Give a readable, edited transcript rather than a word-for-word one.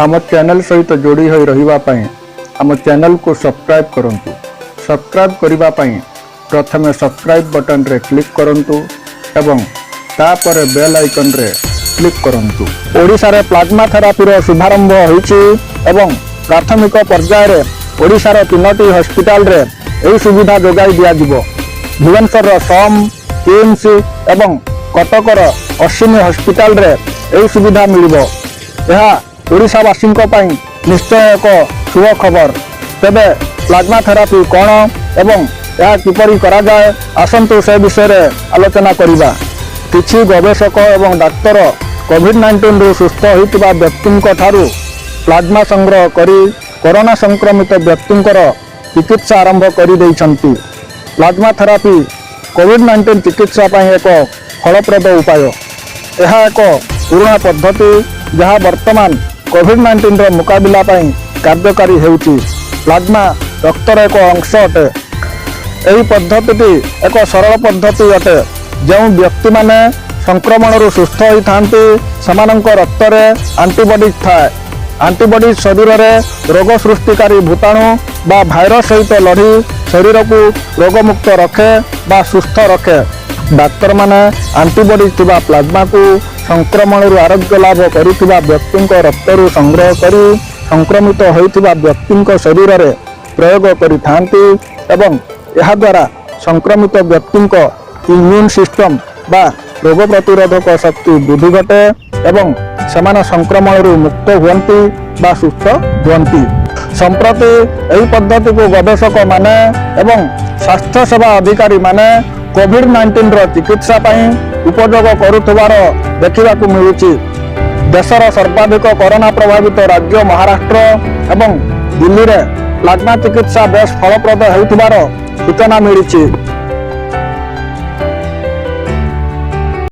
ଆମ ଚ୍ୟାନେଲ ସହିତ ଯୋଡ଼ି ହୋଇ ରହିବା ପାଇଁ ଆମ ଚ୍ୟାନେଲକୁ ସବସ୍କ୍ରାଇବ୍ କରନ୍ତୁ। ସବସ୍କ୍ରାଇବ୍ କରିବା ପାଇଁ ପ୍ରଥମେ ସବସ୍କ୍ରାଇବ୍ ବଟନରେ କ୍ଲିକ୍ କରନ୍ତୁ ଏବଂ ତାପରେ ବେଲ୍ ଆଇକନରେ କ୍ଲିକ୍ କରନ୍ତୁ। ଓଡ଼ିଶାରେ ପ୍ଲାଜମା ଥେରାପିର ଶୁଭାରମ୍ଭ ହୋଇଛି ଏବଂ ପ୍ରାଥମିକ ପର୍ଯ୍ୟାୟରେ ଓଡ଼ିଶାର ତିନୋଟି ହସ୍ପିଟାଲରେ ଏହି ସୁବିଧା ଯୋଗାଇ ଦିଆଯିବ। ଭୁବନେଶ୍ୱରର ସମ୍, କିମ୍ସ ଏବଂ କଟକର ଅଶ୍ୱିନୀ ହସ୍ପିଟାଲରେ ଏହି ସୁବିଧା ମିଳିବ। ଏହା ଓଡ଼ିଶାବାସୀଙ୍କ ପାଇଁ ନିଶ୍ଚୟ ଏକ ଶୁଭ ଖବର। ତେବେ ପ୍ଲାଜମା ଥେରାପି କ'ଣ ଏବଂ ଏହା କିପରି କରାଯାଏ, ଆସନ୍ତୁ ସେ ବିଷୟରେ ଆଲୋଚନା କରିବା। କିଛି ଗବେଷକ ଏବଂ ଡାକ୍ତର କୋଭିଡ-19ରୁ ସୁସ୍ଥ ହୋଇଥିବା ବ୍ୟକ୍ତିଙ୍କ ଠାରୁ ପ୍ଲାଜମା ସଂଗ୍ରହ କରି କରୋନା ସଂକ୍ରମିତ ବ୍ୟକ୍ତିଙ୍କର ଚିକିତ୍ସା ଆରମ୍ଭ କରିଦେଇଛନ୍ତି। ପ୍ଲାଜମା ଥେରାପି କୋଭିଡ-19 ଚିକିତ୍ସା ପାଇଁ ଏକ ଫଳପ୍ରଦ ଉପାୟ। ଏହା ଏକ ପୁରୁଣା ପଦ୍ଧତି, ଯାହା ବର୍ତ୍ତମାନ କୋଭିଡ-19ର ମୁକାବିଲା ପାଇଁ କାର୍ଯ୍ୟକାରୀ ହେଉଛି। ପ୍ଲାଜମା ରକ୍ତର ଏକ ଅଂଶ ଅଟେ। ଏହି ପଦ୍ଧତିଟି ଏକ ସରଳ ପଦ୍ଧତି ଅଟେ। ଯେଉଁ ବ୍ୟକ୍ତିମାନେ ସଂକ୍ରମଣରୁ ସୁସ୍ଥ ହୋଇଥାନ୍ତି, ସେମାନଙ୍କ ରକ୍ତରେ ଆଣ୍ଟିବଡିଜ୍ ଥାଏ। ଆଣ୍ଟିବଡିଜ୍ ଶରୀରରେ ରୋଗ ସୃଷ୍ଟିକାରୀ ଭୂତାଣୁ ବା ଭାଇରସ ସହିତ ଲଢ଼ି ଶରୀରକୁ ରୋଗମୁକ୍ତ ରଖେ ବା ସୁସ୍ଥ ରଖେ। ଡାକ୍ତରମାନେ ଆଣ୍ଟିବଡିଜ୍ ଥିବା ପ୍ଲାଜମାକୁ ସଂକ୍ରମଣରୁ ଆରୋଗ୍ୟ ଲାଭ କରିଥିବା ବ୍ୟକ୍ତିଙ୍କ ରକ୍ତରୁ ସଂଗ୍ରହ କରି ସଂକ୍ରମିତ ହୋଇଥିବା ବ୍ୟକ୍ତିଙ୍କ ଶରୀରରେ ପ୍ରୟୋଗ କରିଥାନ୍ତି ଏବଂ ଏହାଦ୍ୱାରା ସଂକ୍ରମିତ ବ୍ୟକ୍ତିଙ୍କ ଇମ୍ୟୁନ୍ ସିଷ୍ଟମ ବା ରୋଗ ପ୍ରତିରୋଧକ ଶକ୍ତି ବୃଦ୍ଧି ଘଟେ ଏବଂ ସେମାନେ ସଂକ୍ରମଣରୁ ମୁକ୍ତ ହୁଅନ୍ତି ବା ସୁସ୍ଥ ହୁଅନ୍ତି। ସମ୍ପ୍ରତି ଏହି ପଦ୍ଧତିକୁ ଗବେଷକମାନେ ଏବଂ ସ୍ୱାସ୍ଥ୍ୟ ସେବା ଅଧିକାରୀମାନେ କୋଭିଡ-19ର ଚିକିତ୍ସା ପାଇଁ ଉପଯୋଗ କରୁଥିବାର ଦେଖିବାକୁ ମିଳୁଛି। ଦେଶର ସର୍ବାଧିକ କରୋନା ପ୍ରଭାବିତ ରାଜ୍ୟ ମହାରାଷ୍ଟ୍ର ଏବଂ ଦିଲ୍ଲୀରେ ପ୍ଲାଜମା ଚିକିତ୍ସା ବେଶ ଫଳପ୍ରଦ ହେଉଥିବାର ସୂଚନା ମିଳିଛି।